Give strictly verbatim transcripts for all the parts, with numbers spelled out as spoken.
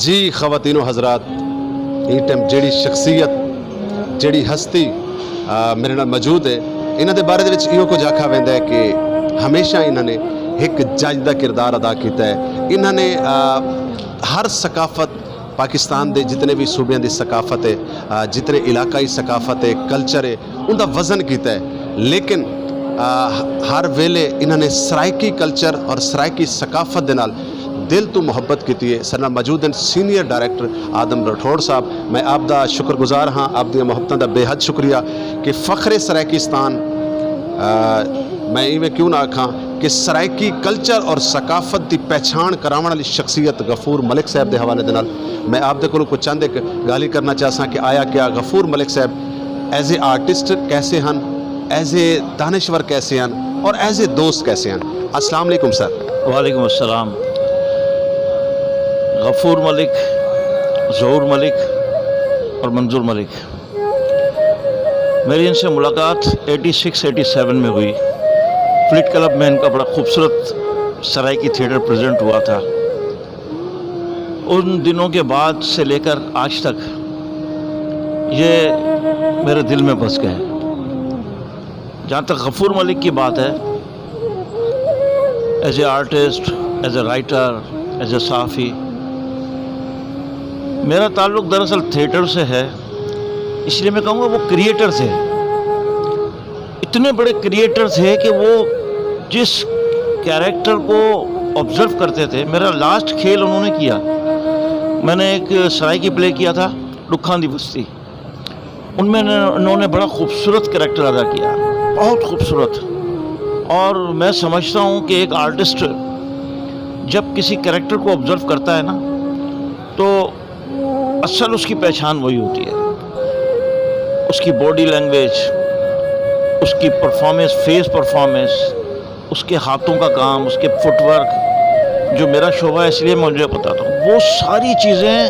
جی خواتین و حضرات، ایں ٹائم جیڑھی شخصیت، جیڑھی ہستی آ، میرے نال موجود ہے، انہاں دے بارے دے وچ ایہو کچھ آکھا ویندا ہے کہ ہمیشہ انہاں نے ہک جج دا کردار ادا کیتا ہے۔ انہاں نے آ، ہر ثقافت، پاکستان دے جتنے بھی صوبیاں دی ثقافت ہے، آ، جتنے علاقائی ثقافت ہے، کلچر ہے، ان دا وزن کیتا ہے۔ لیکن آ، ہر ویلے انہاں نے سرائیکی کلچر اور سرائیکی ثقافت دے نال دل تو محبت کیتی ہے۔ سارے نال موجود ہیں سینئر ڈائریکٹر آدم رٹھوڑ صاحب۔ میں آپ دا شکر گزار ہاں، آپ دیاں محبتاں دا بے حد شکریہ کہ فخر سرائیکستان، آ، میں ایویں کیوں نہ آکھاں کہ سرائیکی کلچر اور ثقافت دی پہچان کراوݨ والی شخصیت غفور ملک صاحب دے حوالے دے نال میں آپ دے کولوں کچھ چند ایک گالھی کرنا چاہساں کہ آیا کیا غفور ملک صاحب ایز اے آرٹسٹ کیسے ہن، ایز اے دانشور کیسے ہن اور ایز اے دوست کیسے ہن؟ السلام علیکم سر۔ وعلیکم السلام۔ غفور ملک، ظہور ملک اور منظور ملک، میری ان سے ملاقات ایٹی سکس ایٹی سیون میں ہوئی۔ فلٹ کلب میں ان کا بڑا خوبصورت سرائیکی تھیٹر پریزنٹ ہوا تھا۔ ان دنوں کے بعد سے لے کر آج تک یہ میرے دل میں بس گئے۔ جہاں تک غفور ملک کی بات ہے، ایز اے آرٹسٹ، ایز اے رائٹر، ایز اے صحافی، میرا تعلق دراصل تھیٹر سے ہے، اس لیے میں کہوں گا وہ کریئٹر تھے، اتنے بڑے کریئٹر تھے کہ وہ جس کیریکٹر کو آبزرو کرتے تھے۔ میرا لاسٹ کھیل انہوں نے کیا، میں نے ایک سرائیکی پلے کیا تھا، ڈکھاں دی بستی، ان میں نے- انہوں نے بڑا خوبصورت کریکٹر ادا کیا، بہت خوبصورت۔ اور میں سمجھتا ہوں کہ ایک آرٹسٹ جب کسی کریکٹر کو آبزرو کرتا ہے نا، تو اصل اس کی پہچان وہی ہوتی ہے، اس کی باڈی لینگویج، اس کی پرفارمنس، فیس پرفارمنس، اس کے ہاتھوں کا کام، اس کے فٹ ورک، جو میرا شعبہ ہے اس لیے میں مجھے بتاتا ہوں، وہ ساری چیزیں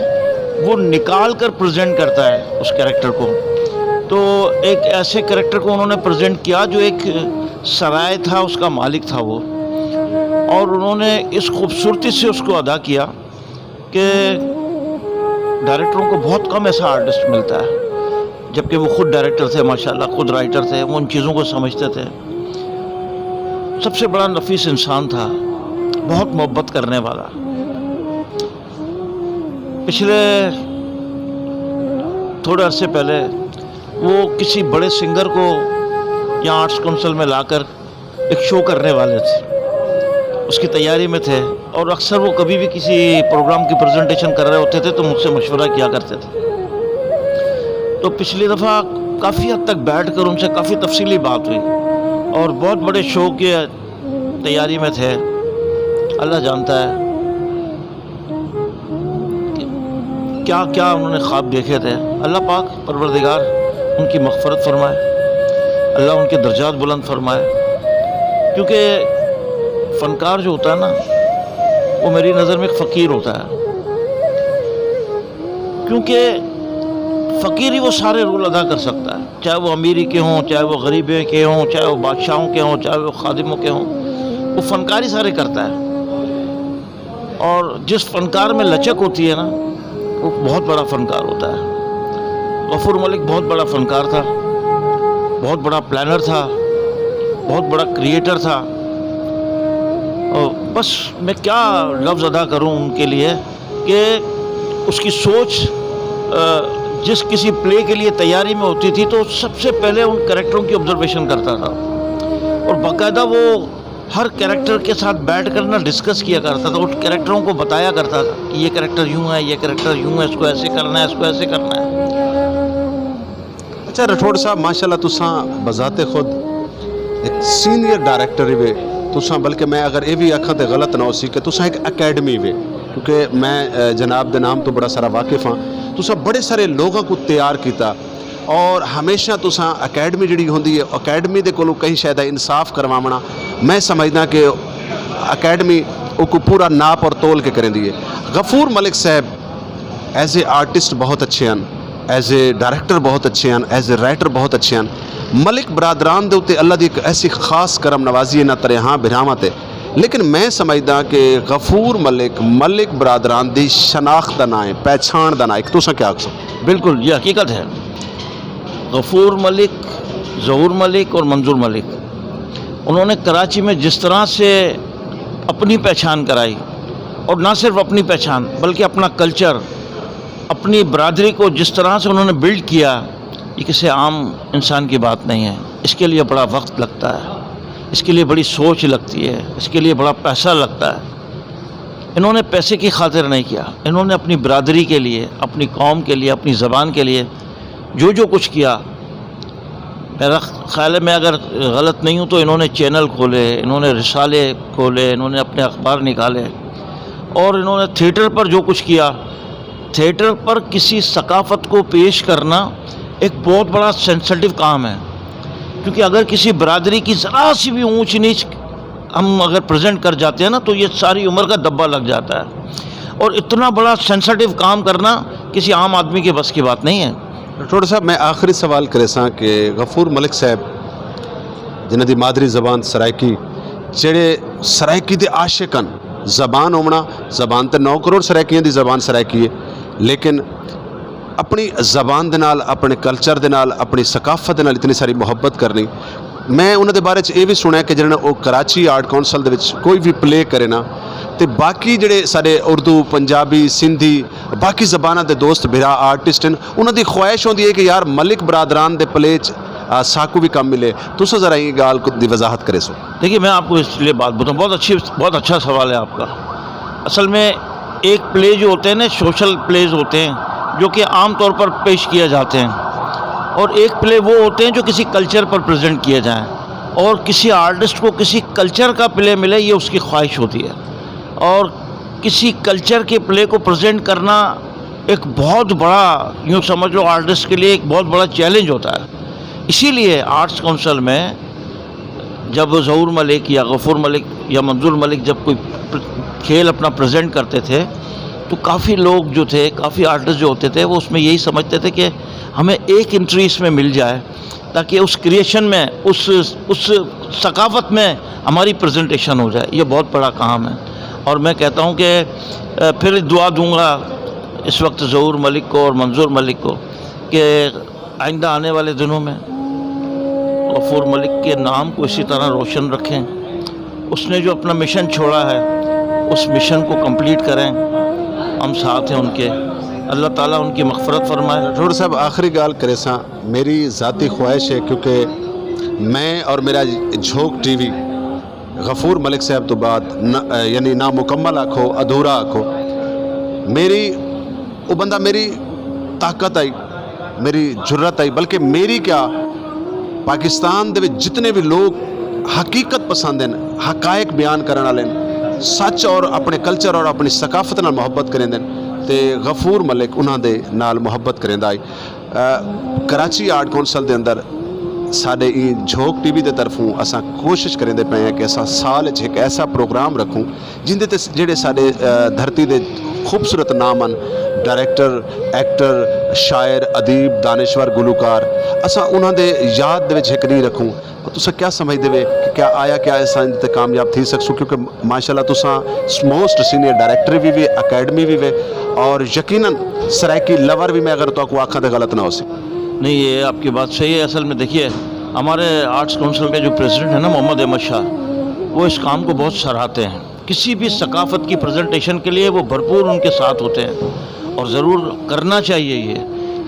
وہ نکال کر پریزنٹ کرتا ہے اس کریکٹر کو۔ تو ایک ایسے کریکٹر کو انہوں نے پریزنٹ کیا جو ایک سرائے تھا، اس کا مالک تھا وہ، اور انہوں نے اس خوبصورتی سے اس کو ادا کیا کہ ڈائریکٹروں کو بہت کم ایسا آرٹسٹ ملتا ہے، جبکہ وہ خود ڈائریکٹر تھے، ماشاءاللہ خود رائٹر تھے، وہ ان چیزوں کو سمجھتے تھے۔ سب سے بڑا نفیس انسان تھا، بہت محبت کرنے والا۔ پچھلے تھوڑے عرصے پہلے وہ کسی بڑے سنگر کو یہاں آرٹس کونسل میں لا کر ایک شو کرنے والے تھے، اس کی تیاری میں تھے، اور اکثر وہ کبھی بھی کسی پروگرام کی پریزنٹیشن کر رہے ہوتے تھے تو مجھ سے مشورہ کیا کرتے تھے۔ تو پچھلی دفعہ کافی حد تک بیٹھ کر ان سے کافی تفصیلی بات ہوئی، اور بہت بڑے شو کی تیاری میں تھے۔ اللہ جانتا ہے کیا کیا انہوں نے خواب دیکھے تھے۔ اللہ پاک پروردگار ان کی مغفرت فرمائے، اللہ ان کے درجات بلند فرمائے، کیونکہ فنکار جو ہوتا ہے نا، وہ میری نظر میں ایک فقیر ہوتا ہے، کیونکہ فقیر ہی وہ سارے رول ادا کر سکتا ہے، چاہے وہ امیری کے ہوں، چاہے وہ غریبے کے ہوں، چاہے وہ بادشاہوں کے ہوں، چاہے وہ خادموں کے ہوں، وہ فنکار ہی سارے کرتا ہے۔ اور جس فنکار میں لچک ہوتی ہے نا، وہ بہت بڑا فنکار ہوتا ہے۔ غفور ملک بہت بڑا فنکار تھا، بہت بڑا پلانر تھا، بہت بڑا کریئٹر تھا۔ اور بس میں کیا لفظ ادا کروں ان کے لیے کہ اس کی سوچ، آ، جس کسی پلے کے لیے تیاری میں ہوتی تھی تو سب سے پہلے ان کریکٹروں کی آبزرویشن کرتا تھا، اور باقاعدہ وہ ہر کریکٹر کے ساتھ بیٹھ کر نا ڈسکس کیا کرتا تھا، ان کریکٹروں کو بتایا کرتا تھا کہ یہ کریکٹر یوں ہے، یہ کریکٹر یوں ہے، اس کو ایسے کرنا ہے، اس کو ایسے کرنا ہے۔ اچھا رٹھوڑ صاحب، ماشاءاللہ تساں بذات خود ایک سینئر ڈائریکٹر ہی وے تساں، بلکہ میں اگر اے وی آکھاں تے غلط نہ ہوسی کہ تساں ایک اکیڈمی وے، کیونکہ میں اے، جناب دے نام تو بڑا سارا واقف ہاں۔ تساں بڑے سارے لوگاں کو تیار کیتا، اور ہمیشہ تساں اکیڈمی جڑی ہوندی ہے، اکیڈمی دے کولوں کہیں شے دا انصاف کرواوݨا، میں سمجھداں کہ اکیڈمی اوکوں پورا ناپ اور تول کے کریندی ہے۔ غفور ملک صاحب ایز اے آرٹسٹ بہت اچھے ہن، ایز اے ڈائریکٹر بہت اچھے ہن، ایز اے رائٹر بہت اچھے ہن۔ ملک برادران دے اتے اللہ دی ایک ایسی خاص کرم نوازی ہے انہاں تریہاں بھراواں تے لیکن میں سمجھدا کہ غفور ملک، ملک برادران دی شناخت دا ناں ہے، پہچان دا ناں ہے۔ تساں کیا آکھسو؟ بالکل، یہ حقیقت ہے۔ غفور ملک، ظہور ملک اور منظور ملک، انہوں نے کراچی میں جس طرح سے اپنی پہچان کرائی، اور نہ صرف اپنی پہچان بلکہ اپنا کلچر، اپنی برادری کو جس طرح سے انہوں نے بلڈ کیا، یہ کسی عام انسان کی بات نہیں ہے۔ اس کے لیے بڑا وقت لگتا ہے، اس کے لیے بڑی سوچ لگتی ہے، اس کے لیے بڑا پیسہ لگتا ہے۔ انہوں نے پیسے کی خاطر نہیں کیا، انہوں نے اپنی برادری کے لیے، اپنی قوم کے لیے، اپنی زبان کے لیے جو جو کچھ کیا، میرا خیال ہے، میں اگر غلط نہیں ہوں تو انہوں نے چینل کھولے، انہوں نے رسالے کھولے، انہوں نے اپنے اخبار نکالے، اور انہوں نے تھیٹر پر جو کچھ کیا، تھیٹر پر کسی ثقافت کو پیش کرنا ایک بہت بڑا سینسٹیو کام ہے، کیونکہ اگر کسی برادری کی ذرا سی بھی اونچ نیچ ہم اگر پریزنٹ کر جاتے ہیں نا، تو یہ ساری عمر کا دبا لگ جاتا ہے، اور اتنا بڑا سینسٹیو کام کرنا کسی عام آدمی کے بس کی بات نہیں ہے۔ ٹوڈر صاحب، میں آخری سوال کریساں کہ غفور ملک صاحب، جنہاں دی مادری زبان سرائیکی، جڑے سرائیکی دے عاشق ہن، زبان ہووݨا، زبان تے نو کروڑ سرائیکیاں دی زبان سرائیکی ہے، لیکن اپݨی زبان دے نال، اپݨے کلچر دے نال، اپݨی ثقافت دے نال اتنی ساری محبت کرنی۔ میں انہاں دے بارے چ اے وی سُݨیا کہ جنہاں نے او کراچی آرٹ کونسل دے وچ کوئی وی پلے کرے نا، تے باقی جڑے ساݙے اردو، پنجابی، سندھی، باقی زباناں دے دوست بھرا آرٹسٹ ہن، انہاں دی خواہش ہوندی ہے کہ یار ملک برادران دے پلے چ، آ، ساکوں وی کم ملے۔ تساں ذرا ایں ڳالھ دی وضاحت کریسو۔ دیکھیے، میں آپ کو اس لیے بات بتاؤں، بہت اچھی، بہت اچھا سوال ہے آپ کا۔ اصل میں ایک پلے جو ہوتے ہیں نا، سوشل پلیز ہوتے ہیں جو کہ عام طور پر پیش کیے جاتے ہیں، اور ایک پلے وہ ہوتے ہیں جو کسی کلچر پر پریزنٹ کیے جائیں، اور کسی آرٹسٹ کو کسی کلچر کا پلے ملے، یہ اس کی خواہش ہوتی ہے۔ اور کسی کلچر کے پلے کو پریزنٹ کرنا ایک بہت بڑا، یوں سمجھ لو، آرٹسٹ کے لیے ایک بہت بڑا چیلنج ہوتا ہے۔ اسی لیے آرٹس کونسل میں جب ظہور ملک یا غفور ملک یا منظور ملک جب کوئی پر-، کھیل اپنا پریزنٹ کرتے تھے، تو کافی لوگ جو تھے، کافی آرٹسٹ جو ہوتے تھے، وہ اس میں یہی سمجھتے تھے کہ ہمیں ایک انٹری اس میں مل جائے، تاکہ اس کریئیشن میں، اس، اس ثقافت میں ہماری پریزنٹیشن ہو جائے۔ یہ بہت بڑا کام ہے۔ اور میں کہتا ہوں کہ، آ، پھر دعا دوں گا اس وقت ظہور ملک کو اور منظور ملک کو کہ آئندہ آنے والے دنوں میں غفور ملک کے نام کو اسی طرح روشن رکھیں۔ اس نے جو اپنا مشن چھوڑا ہے، اس مشن کو کمپلیٹ کریں۔ ہم ساتھ ہیں ان کے۔ اللہ تعالیٰ ان کی مغفرت فرمائے۔ ٹوڈر صاحب، آخری ڳالھ کریساں، میری ذاتی خواہش ہے، کیونکہ میں اور میرا جھوک ٹی وی غفور ملک صاحب تو بعد نہ، یعنی نامکمل آکھو، ادھورا آکھو، میری، او بندہ میری طاقت آئی، میری جرت آئی، بلکہ میری کیا، پاکستان دے وچ جتنے بھی لوگ حقیقت پسند ہیں، حقائق بیان کرن والے ہیں، سچ اور اپنے کلچر اور اپنی ثقافت نال محبت کریندے ہیں، تے غفور ملک انہاں دے نال محبت کریندا آئی۔ آ، کراچی آرٹ کونسل دے اندر ساݙے ایں جھوک ٹی وی دے طرفوں اساں کوشش کریندے پئے ہیں کہ اساں سال اچ ہک ایسا پروگرام رکھوں جیندے تے جڑے ساݙے، آ، دھرتی دے خوبصورت نام ہن، ڈائریکٹر، ایکٹر، شاعر، ادیب، دانشور، گلوکار، اساں انہاں دے یاد دے وچ ہک ݙینہہ رکھوں۔ اور تساں کیا سمجھدے وے کہ کیا آیا، کیا اساں ایں تے کامیاب تھی سکسوں؟ کیونکہ ماشاءاللہ تساں موسٹ سینئر ڈائریکٹر وی وے، اکیڈمی وی وے، اور یقیناً سرائیکی لور وی، میں اگر تہاکوں آکھاں تے غلط نہ ہوسی۔ نہیں، یہ آپ کی بات صحیح ہے۔ اصل میں دیکھیے، ہمارے آرٹس کونسل کے جو پریزیڈنٹ ہیں نا، محمد احمد شاہ، وہ اس کام کو بہت سراہتے ہیں۔ کسی بھی ثقافت کی پریزنٹیشن کے لیے وہ بھرپور ان کے ساتھ ہوتے ہیں، اور ضرور کرنا چاہیے یہ،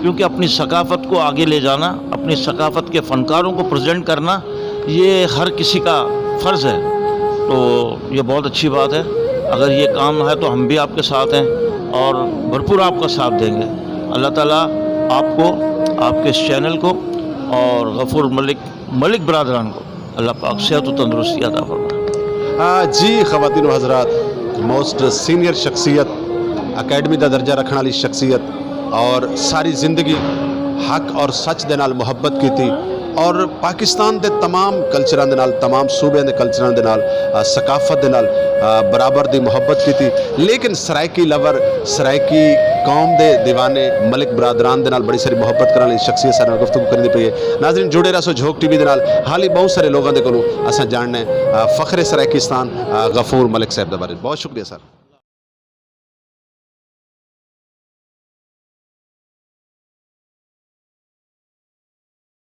کیونکہ اپنی ثقافت کو آگے لے جانا، اپنی ثقافت کے فنکاروں کو پریزنٹ کرنا، یہ ہر کسی کا فرض ہے۔ تو یہ بہت اچھی بات ہے، اگر یہ کام ہے تو ہم بھی آپ کے ساتھ ہیں اور بھرپور آپ کا ساتھ دیں گے۔ اللہ تعالیٰ آپ کو، آپ کے اس چینل کو اور غفور ملک، ملک برادران کو اللہ پاک صحت و تندرستی عطا فرمائے۔ آ، جی خواتین و حضرات، موسٹ سینئر شخصیت، اکیڈمی دا درجہ رکھݨ والی شخصیت، اور ساری زندگی حق اور سچ دے نال محبت کیتی۔ اور پاکستان دے تمام کلچراں دے نال، تمام صوبیاں دے کلچراں دے نال، آ، ثقافت دے نال، آ، برابر دی محبت کیتی۔ لیکن سرائیکی لور، سرائیکی قوم دے دیوانے ملک برادران دے نال بڑی ساری محبت کرݨ والی شخصیت سارے نال گفتگو کریندی پئی ہے۔ ناظرین، جڑے رہسو جھوک ٹی وی دے نال۔ حالی بہت سارے لوگاں دے کولوں اساں جانݨے، آ، فخر سرائیکستان، آ، غفور ملک صاحب دے بارے۔ بہت شکریہ سر۔